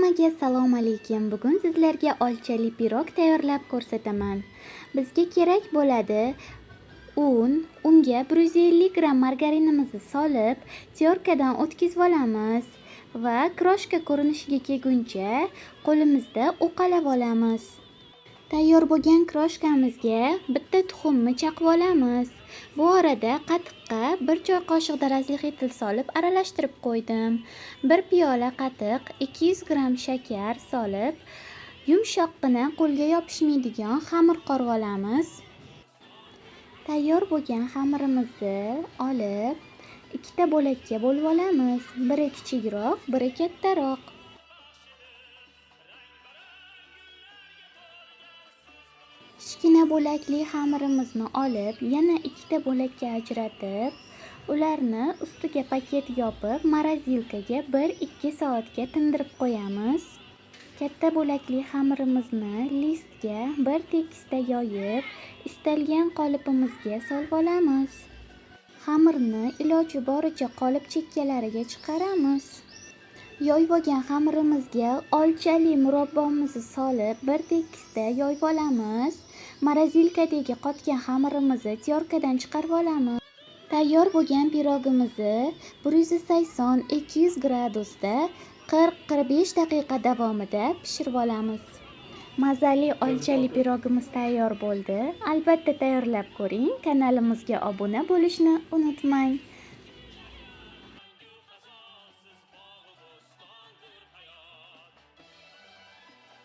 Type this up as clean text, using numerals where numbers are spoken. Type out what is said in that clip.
Hammaga assalomu alaykum. Bugun sizlarga olchali pirog tayyorlab ko'rsataman. Bizga kerak bo'ladi un, unga 150 gramm margarinimizni solib, tyorkadan o'tkazib olamiz va kroshka ko'rinishiga kelguncha qo'limizda uqalab olamiz. Tayyor bo'lgan kroshkamizga bitta tuxumni chaqib olamiz. Bu orada qatiqqa 1 choy qoshiq разрыхлитель solib aralashtirib qo'ydim. 1 piyola qatiq, 200 gramm shakar solib, yumshoqqina qo'lga yopishmaydigan xamir qorib olamiz. Tayyor bo'lgan xamirimizni olib, ikkita bo'lakka bo'lib olamiz. Biri kichikroq, biri kattaroq. Kichkina bo'lakli xamirimizni olib, yana ikkita bo'lakka ajratib, ularni ustiga paket yopib, morozilkaga 1-2 soatga tindirib qo'yamiz. Katta bo'lakli xamirimizni listga bir tekisda yoyib, istalgan qolipimizga solib olamiz. Xamirni iloji boricha qolip chekkalariga chiqaramiz. Yoyib olgan xamirimizga olchali murabbomizni solib, bir tekisda yoyib olamiz. Morozilkadagi qotgan xamirimizni tyorkadan chiqarib olamiz. Tayyor bo'lgan pirogimizni 180-200 gradusda 40-45 daqiqa davomida pishirib olamiz. Mazali olchali pirogimiz tayyor bo'ldi. Albatta tayyorlab ko'ring. Kanalimizga obuna bo'lishni unutmang.